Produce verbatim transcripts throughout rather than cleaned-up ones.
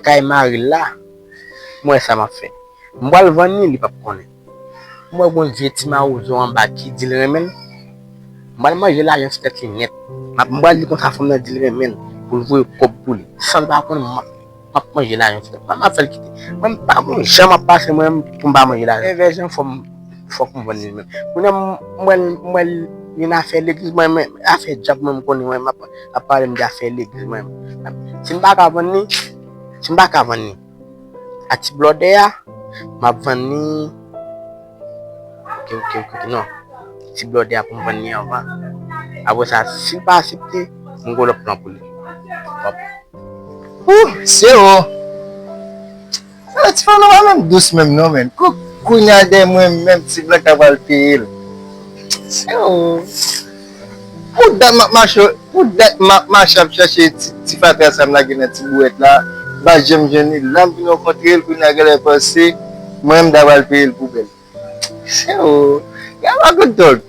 Kay mari l la, m wè sa m ap fè. M pral vann li, li p ap konnen. M wè gon vye ti mawozo anba ki di l renmen l. M pral manje lajan sou tèt li nèt. M ap, m pral di konsa fanm nan di l renmen l pou l voye kòb pou li. San l pa konn, m ap, m ap manje lajan sou tèt. Mwen, m ap fè l kite. Mwen, m pa gon jan m ap pase mwen menm pou m pa manje lajan. Evè jan fò m, fòk m vann li menm. Kounye a, m, m wè l, m wè l, li nan afè legliz mwen, men afè djab mwen, m konnen mwen, m ap, ap pale m de afè legliz mwen. Si m pa ka vann li, si m pa ka vann li, a ti blòdè a, m ap vann li. Ok, ok, ok, ok, non. Ti blòdè a pou m vann li anvan. Apre sa, si l pa aksepte, m gon lòt plan pou li. Hop. Ouh, se o. Sa ti fanm nan pa menm dous menm non, men. Kou, kounye a de mwen menm, ti blan ka pral peye l. Se o. Pou dat m ap mache, pou dat m ap mache ap chache ti, ti fatra sa m lage nan ti bouwèt la, m pa janm jwenn li. La m vin rankontre l, kounye a genlè panse mwen m ta pral peye l poubèl. Se o, ya pa kout dòk.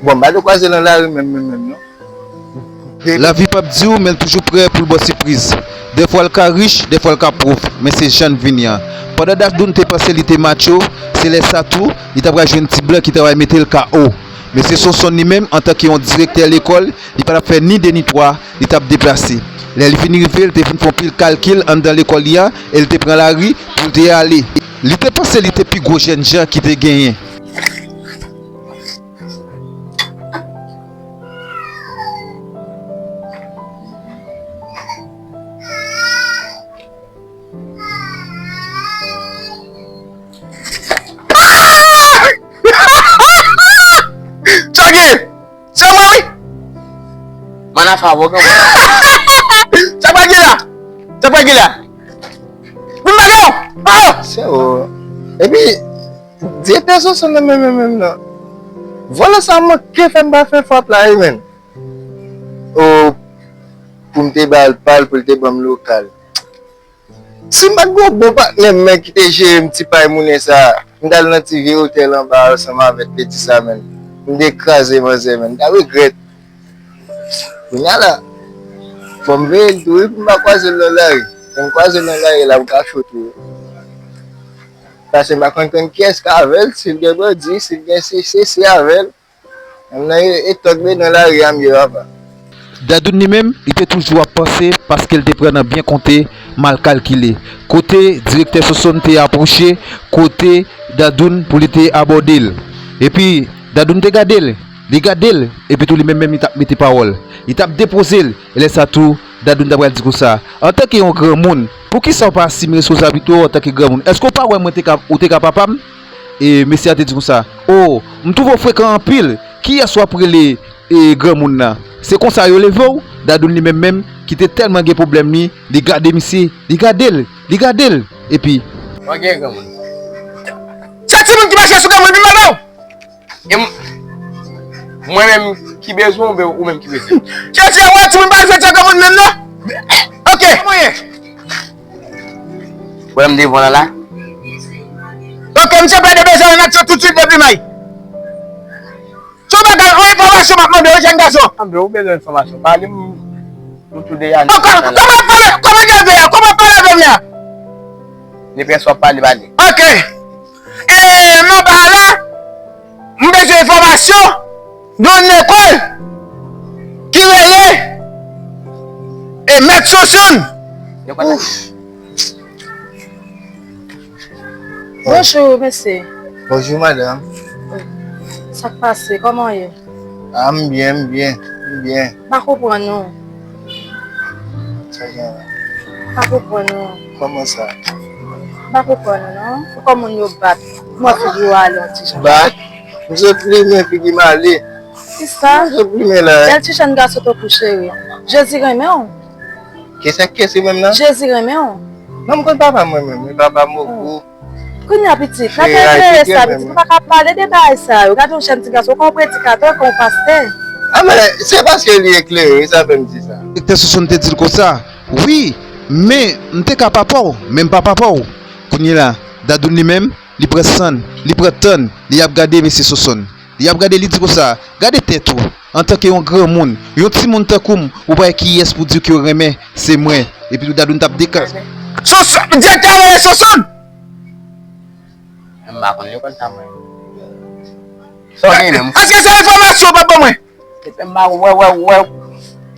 Bon, m pa t kwaze l nan lari menm, menm, menm, non. Lavi p ap di w, men l toujou prè pou l ba w sipriz. Dèfwa l ka rich, dèfwa l ka pòv, men se jan l vini an. Pandan Dadoun te panse li te matcho, se lè sa tou, li ta pral jwenn ti blan ki ta pral mete l K O. Mesye Sonson li menm, antanke yon direktè lekòl, li pa t ap fè ni de ni twa, li t ap deplase. Lè li vin rive, li te vin fè yon pil kalkil anndan lekòl li an e li te pran lari pou l te ale. Li te panse li te pi gwo jènjan ki te genyen. Sa gen! Se mwen wi! Mana favo gen mwen. Sa pa gen la! Sa pa gen la! Vin bagay yo! Oh! Se o. Epi, direktè Sonson nan menm, menm, menm nan. Vòlè sa manke fè m pa fè frap la, wi, menn. O, pou m te ba l pa l, pou l te ban m lokal. Si m pa t gon bon patnè m, men, ki te jere m ti pay mounen sa, m t al nan ti vye otèl anba a ansanm avèk peti sa, menn. M te kraze manzè, menn. M ta regrèt. Kounye a la, fò m veye l tou, wi, pou m pa kwaze l nan lari. Lè m kwaze l nan lari, la, m ka cho tou, wi. Paske m pa konn konn kiyès k avè l, si l gen bandi, si l gen se, se, se avè l. Menm nan e, e tòg de nan lari a m ye, papa. Dadoun li menm, li te toujou ap panse paske l te pran nan byen konte, mal kalkile. Kote direktè Sosonn te apwoche, kote Dadoun pou li te abòde l. Epi, Dadoun te gade l, li gade l, epi tou li menm menm li t ap mete pawòl. Li t ap depoze l, e lè sa tou, Dadoun ta pral di konsa, antanke yon granmoun, poukisa w pa asime responsablite w antanke granmoun? Èske w pa wè mwen te ka, ou te ka papa m? E mesye a te di konsa, o, m twouve w frekan anpil, kiyès w ap rele, e, granmoun nan? Se konsa yo leve w? Dadoun li menm menm, ki te tèlman gen pwoblèm li, li gade misye, li gade l, li gade l, epi. Mwen gen granmoun. Se timoun ki mache sou granmoun, vin mande w! E m-, mwen menm ki bezwen w, oubyen ou menm ki bezwen m? Tchè, tchè, wè timoun pa fè tchè granmoun menm non. Ok. Kòman ye? Wè m devan w la la. Ok, misye pèdi bezwen nan tchè toutswit depi may. Se yon bagay, yon enfòmasyon m ap mande w, jèn gason. Anben, ou bezwen enfòmasyon. Pale m, nou tou de ane. Kòman, kòman ap pale, kòman gen vè a, kòman ap pale avè m la? Nenpòt sa w ap pale, pale. Ok. E, m anba la, m bezwen enfòmasyon de yon lekòl ki rele, e, Mèt Sosonn. Yo konn. Ouf. Bonjou, mesye. Bonjou, madanm. Sa k pase? Kòman w ye? A, m byen, m byen, m byen. M pa konprann ou. Sa gen la? M pa konprann ou. Kòman sa? M pa konprann ou, non. Ou kòm moun yo bat. M wè figi w ale yon ti jan. Bat? M sot plimen figi m ale. Kisa? M sot plimen la. Bèl ti jèn gason tankou w, cheri. Jezi renmen w. Kisa k kese menm nan? Jezi renmen w. Non, m konn papa m renmen m, wi, papa m o gou. Kounye a pitit, n ap eklere sa, pitit, ou pa ka pale de bagay sa yo. Gade yon jèn ti gason, ou konn predikatè, ou konn pastè. A, men, se paske li eklere, wi, sa fè m di sa. Direktè Sosonn te di l konsa, wi, men, m te ka papa w, men m pa papa w. Kounye la, Dadoun li menm, li pran sann, li pran tann, li ap gade mesye Sosonn. Li ap gade, li di konsa, gade tèt ou, antanke yon granmoun, yon timoun tankou m, ou pa wè kiyès pou di ke w renmen, se mwen. Epi tou Dadoun t ap dekas. Sonson, direktè a rele Sonson! M pa konn lekòl sa mwen. Sa w gen menm? Èske se enfòmasyon w p ap ban mwen? Epi m pa wè, wè, wè.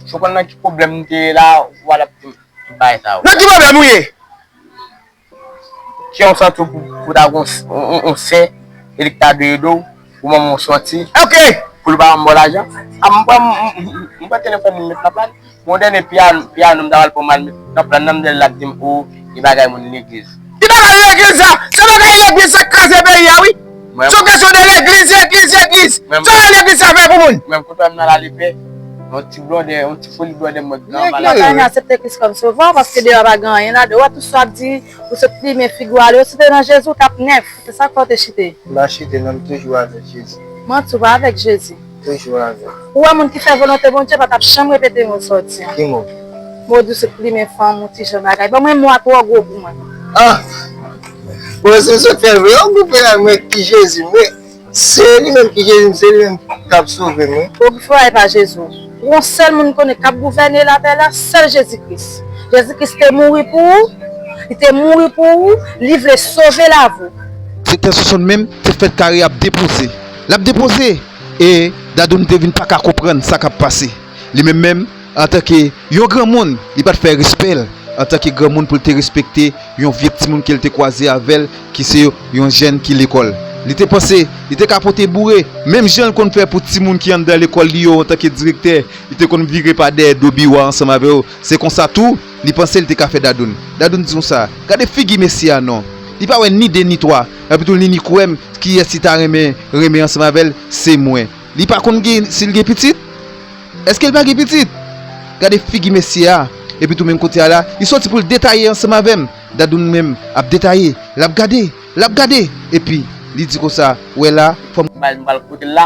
Si w konn nan ki pwoblèm m te ye la, w al ap di m bagay sa yo. Nan ki pwoblèm ou ye? Jan w santi w pou, pou ta gon s-, on, on, on sè, e li k ta dwe ede w, pou manman w sòti, ok, pou l pa ban w lajan. A, m pran, m, m, m, m pran telefòn li, m met nan plan. Yon dènye piyano, piyano m ta pral pran m al met nan plan nan, m tande l ap di m, o, e bagay moun legliz. Ki bagay legliz sa? Se bagay legliz sa k kraze peyi a, wi. Mwen, se yon kesyon de legliz, legliz, legliz. Mwen, sa legliz sa fè pou moun? Mwen, kote m nan la, li fè yon ti blòdè, yon ti foli blòdè mwen ki nan anba la. Ou pa ka aksepte Kris kòm sovè w, paske deyò pa gen anyen ladan. Ou wè tout sa w ap di, ou sot plimen figi w ale, ou si w te nan Jezi, w t ap nèf. Se sa k fè w te chite. M pa chite, non, m toujou avèk Jezi. Manti, w pa avèk Jezi. Toujou avèk. Ou wè moun ki fè volonte Bondye pa t ap janm repete mo sa w di an. Ki mo? Mo di w sot plimen fanm ou ti jan bagay. Ban mwen mo a twò gwo pou mwen. Ah! Bon, se sot fè vre, yon gwo peyay mwen ki Jezi m ye. Se li menm ki Jezi m, se li menm k ap sove m, wi. Ou ki fè pa Jezi w. Gon sèl moun m konnen k ap gouvène latè la, sèl Jezi Kris. Jezi Kris te mouri pou ou, li te mouri pou ou, li vle sove lavi w. Direktè Sonson menm te fèt kare ap depoze. L ap depoze, e Dadoun te vin pa ka konprann sa k ap pase. Li menm menm, antanke yon granmoun, li pa t fè respè l antanke granmoun pou l te respekte yon vye timoun ke l te kwaze avè l, ki se yon jèn ki lekòl. Li te panse li te ka pote boure, menm jan l konn fè pou timoun ki anndan lekòl li yo antanke direktè, li te konn vire pa dèyè do biwo a ansanm avè yo. Se konsa tou, li panse li te ka fè Dadoun. Dadoun di konsa, gade figi mesye a non. Li pa wè ni de ni twa, epi tou li ni kwè m kiyès li ta renmen renmen ansanm avè l, se mwen. Li pa konn gen, si l gen pitit? Èske l pa gen pitit? Gade figi mesye a. Epi tou menm kote a la, li soti pou l detaye ansanm avè m. Dadoun menm ap detaye, l ap gade, l ap gade. Epi, li di konsa, wè la, fò m bay, m pral kote l la,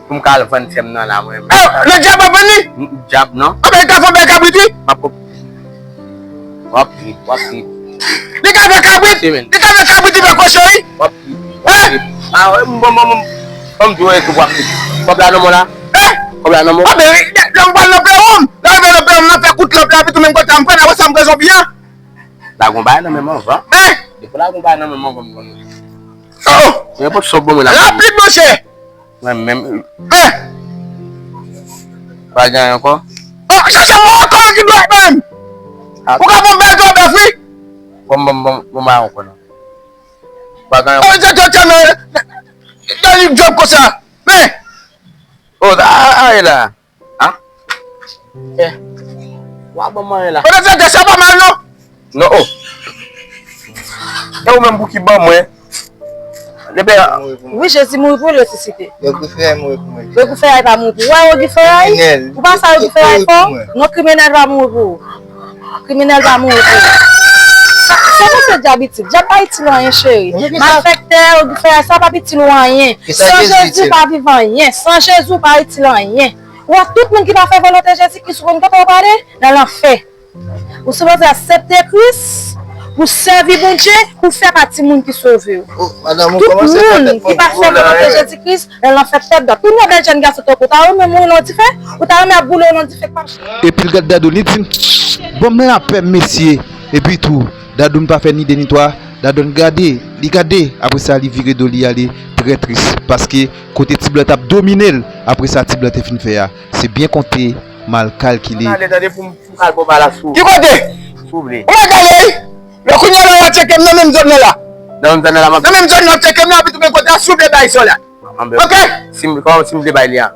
pou m ka al vann sè m nan la, mwen. Ah, le dyab ap vann li? M, dyab, non. Ah, ben, li ka fè bèl kabrit, wi. M ap koup. W ap ri, w ap ri. Li ka fè kabrit, li ka fè kabrit, li fè kochon, wi. W ap ri, w ap ri. Ah, wè, m, bon, bon, bon. Ban m di w, w ap ri. Kòb la nan men w la. Eh! Kòb la nan men w. Ah, ben, lè, lè m pral nan peron m, lè m rive nan peron m, nan fè kout lanp la, epi tou menm kote a m pran, apre sa m pran zonbi an. La gon bagay nan men m anvan. Eh! Depi la gon bagay nan men m anvan, m konn. Oh! Nenpòt sa w ban mwen la. Rapid, monchè! Mwen menm. Eh! Pa gen ankò? Oh, chache mwen ankò ki dwèt menm! Ah. Ou ka fè yon bèl gwo bèf, wi! Bon, bon, bon, bon, ba ankò non. Pa gen ankò. Oh, se te tèlman nan yon djòb konsa. Men! Oh, a, a, a, e la. Ah? Eh. Wa ban mwen la. Kote se te sa pa mal non. Non, oh. E ou menm pou ki ban mwen? Depi a. Wi, Jezi mouri pou l resisite. Yo ki fè mouri pou mwen. Yo ki fè pa mouri pou ou. Wè, yo ki fè. Kriminèl. Ou pa sa yo ki fè fò? Non, kriminèl pa mouri pou ou. Kriminèl pa mouri pou ou. Sa, sa pa se dyab itil. Dyab pa itil anyen, cheri. Malfektè, yo ki fè sa pa itil ou anyen. San Jezi, ou pa viv anyen. San Jezi, ou pa itil anyen. Ou wè tout moun ki pa fè volonte Jezi Kris, ou konn kote yo prale? Nan lanfè. Ou sipoze aksepte Kris pou sèvi Bondye, pou fè pati moun ki sove yo. Tout moun ki pa fè volonte Jezi Kris, nan lanfè tèt dwat. Tout yon bèl jèn gason tankou w ta renmen mouri nan dife, ou ta renmen ap boule nan dife k pa ch- Epi l gad Dadou, li di, ban m lapè m, mesye. Epi tou, Dadou m pa fè ni de ni twa, Dadou gade, li gade, apre sa, li vire do li ale, trè tris, paske kote ti blan t ap domine l, apre sa ti blan te fin fè a, se byen konte, mal kalkile. Ann ale, tande, pou m, pou m al bò ba la sou. Ki kote? Si w vle. Ou mèt ale, wi. Lè kounye a la, w a tcheke m nan menm zòn nan la. Nan menm zòn nan la, m ap. Nan menm zòn nan, w ap tcheke m nan, epi tou men kote a, si w vle bay sa w la. Ok? Si m, kòman si m vle bay li a?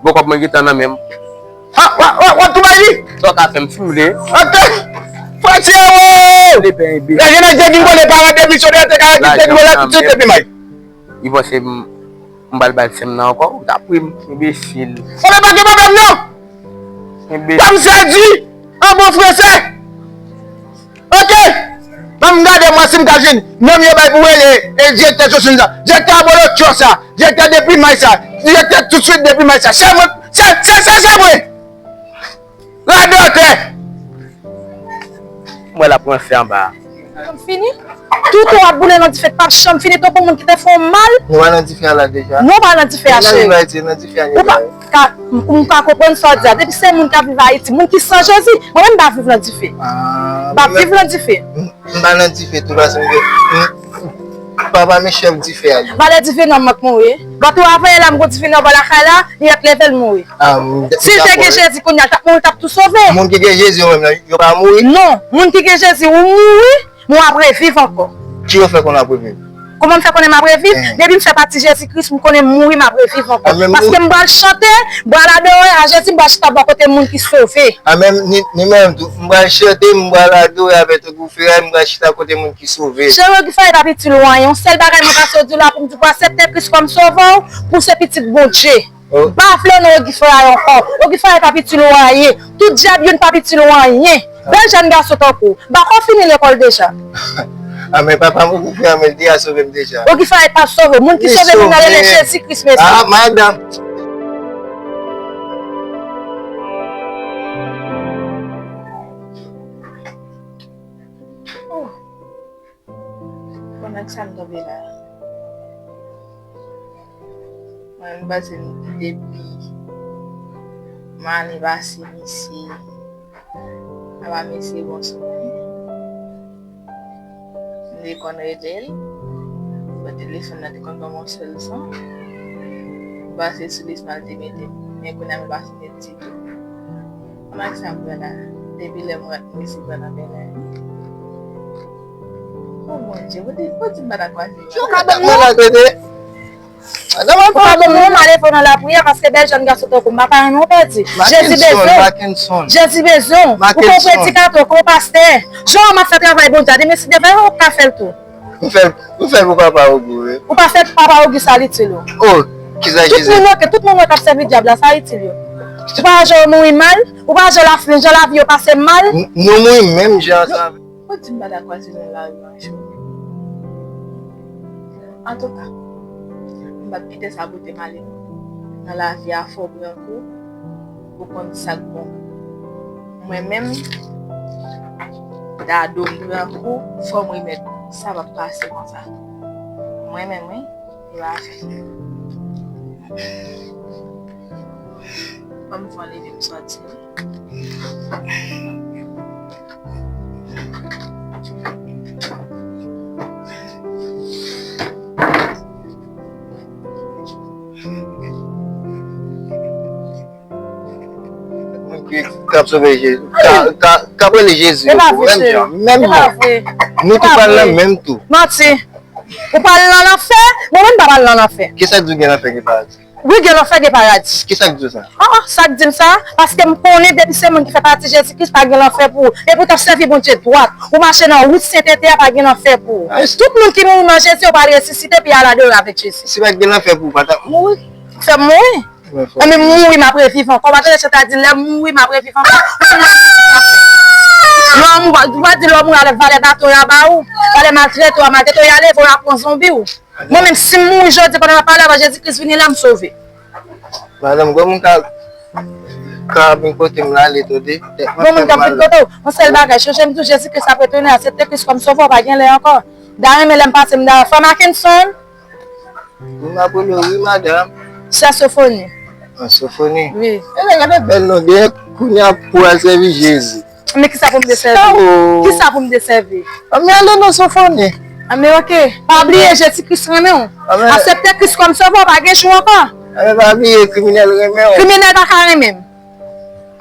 Bon, kòb mwen gentan nan men m. Ah, w a, w a, w a tou bay li? Sa w ka fè m, si w vle. Ok. Frè Thierry! Lè jenès te vin vole pa rande misyon, te ka rete te vole tout suit depi may. Li panse m, m pral bay sè m nan ankò, ou t ap ri m, enbesil. Sa pa gen pwoblèm non! Enbesil. Ban m sèdi an bon fransè. Ok! Ban m gade mwen si m ka jwenn nonm yo bay pou rele, e, direktè Josun sa, direktè Abolotcho sa, direktè depi may sa, direktè tout suit depi may sa. Se mwen, se, se, se, se mwen! Radòtè! Mwen la pran fè anba. Fini. Tout w ap boule nan dife, p ap janm fini, tankou moun ki te fè w mal. Nou pa nan dife a la deja. Nou pa nan dife a, cheri. Ou pa ka, m ka konprann sa w di a. Depi se moun k ap viv Ayiti, moun ki san Jezi, mwen menm m pa viv nan dife. M pa viv nan dife. M pa nan dife tou, paske m gen, m, papa m e chèf dife a li. Valè dife nan m ap mouri. Gade tou, avan yè la, m gon dife nan bò lakay la, li ap leve l mouri. Si l te gen Jezi kounye a, l t ap mouri, l t ap tou sove. Moun ki gen Jezi yo menm nan, yo pa mouri? Non, moun ki gen Jezi, ou mouri, men w ap reviv ankò. Ki yo fè konnen w ap reviv? Kòman m fè konnen m ap reviv? Depi m fè pati Jezi Kris, m konnen m mouri, m ap reviv ankò. Paske m pral chante, m pral adore a Jezi, m pral chita bò kote moun ki sove. A menm, ni, ni menm tou, m pral chante, m pral adore avèk tankou feray, m pral chita kote moun ki sove. Cheri, Ogifayèl pa itil ou anyen. Yon sèl bagay mwen pase w di la pou m di w pou aksepte Kris kòm sovè w, pou w se pitit Bondye. M pa vle w non Ogifayèl ankò. Ogifayèl pa itil ou anyen. Tout dyab youn pa itil ou anyen. Bèl jèn gason tankou w. M pa kwè w fini lekòl deja. A men papa m Ogifayèl, men l deja sove m deja. Ogifayèl pa sove w. Moun ki sove moun nan rele Jezi Kris, mesye. A, madanm. Oh. Bon, ak sa m tonbe la. Mwen, m panse m depi m ale pase misye. Apa mesye bon sou mwen. M te konn rele l. Bon, telefòn nan te konn ban m yon sèl son. M pase sou lis mal te mete m. Men kounye a m pase mete ditou. Konn ak sa m pran la. Depi lè m rantre m resevwa nan bèlè. O Bondye, ou di, ou di m pa ta kwaze. Yo ka bat mwen la tete. Ou pa bon moun, m ale fò nan lapriyè, paske bèl jèn gason tankou m, m pa ka renmen w pèdi. Jezi bezwen w. Jezi bezwen w. Ou pa yon predikatè, ou pa yon pastè. Jan w ap fè travay Bondye a, demen si Dye vle, w ap ka fè l tou. M fè l, m fè l pou papa Ogi, wi. Ou pa fè l pou papa Ogi, sa l itil ou? Oh, kisa Jezi? Tout moun yo, tout moun yo k ap sèvi dyab la, sa itil yo? Ou pa wè jan yo mouri mal? Ou pa wè jan lafen, jan lavi yo pase mal? Nou mouri menm jan sa. Ou di m pa ta kwaze nan lari an cho. Antouka, m p ap kite sa pote m ale non. Nan lavi a, fò w pran kou pou konn sa k bon. Mwen menm, dado m pran kou, fò m remèt. Sa p ap pase konsa. Mwen menm, wi, li pa fè. Ban m fè yon leve m sòti. Moun ki, k ap sove Jezi, k ap, k ap, k ap rele Jezi yo, menm jan, menm non. Nou tou pral nan menm tou. Manti. Ou pral nan lanfè, mwen menm m pa pral nan lanfè. Kisa k di w gen lanfè, gen paradi? Wi, gen lanfè, gen paradi. Kisa k di w sa? Ah, ah, sa k di m sa? Paske m konnen depi se moun ki fè pati Jezi Kris, pa gen lanfè pou ou. Depi w t ap sèvi Bondye dwat, ou mache nan wout sentete a, pa gen lanfè pou ou. Tout moun ki mouri nan Jezi, yo pral resisite, pi al adore avèk Jezi. Si pa gen lanfè pou ou, pa t ap mouri. Fè m mouri. Anben, m mouri, m ap reviv ankò. Pa tande chante a di, lè m mouri, m ap reviv ankò. Lè w mouri, ou pa di lè w mouri, valè baton yo a ba ou. Valè maltrete w a maltrete w, y a leve w, y a pran zonbi w. Mwen menm, si m mouri jodi, pandan m ap pale avè w, Jezi Kris vini la, m sove. Madanm, gwo moun ka, ka vin kote m la, ale tande. Gwo moun ka vin kote w. Yon sèl bagay, chonje m di w, Jezi Kris ap retounen, aksepte Kris kòm sovè w, pa gen lè ankò. Da renmen lè m pase, m da frè Mackenson. M ap rele w, wi, madanm. Sè Sofoni. Ah, Sofoni. Wi. Ebyen, gade bèl non, gen kounye a pou al sèvi Jezi. Men kisa pou m te sèvi? Kisa pou m te sèvi? Anben ale non Sofoni. Anben oke. Pa bliye Jezi Kris renmen w. Aksepte Kris kòm sovè w, pa gen jou ankò. Anben pa bliye kriminèl renmen w. Kriminèl pa ka renmen m.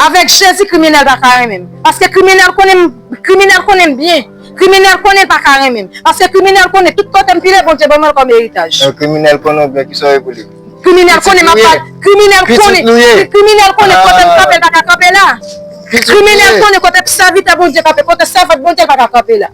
Avèk Jezi, kriminèl pa ka renmen m. Paske kriminèl konnen m, kriminèl konnen m byen. Kriminèl konnen l pa ka renmen m. Paske kriminèl konnen tout kote m pile, Bondye ban mwen l kòm eritaj. Kriminèl konnen w byen, kisa w ye pou li? Kriminèl konnen m ap pale. Kriminèl konnen. Kriminèl konnen kote m kanpe, l pa ka kanpe la. Kriminèl konnen kote sèvitè Bondye kanpe, kote sèvant Bondye pa ka kanpe la.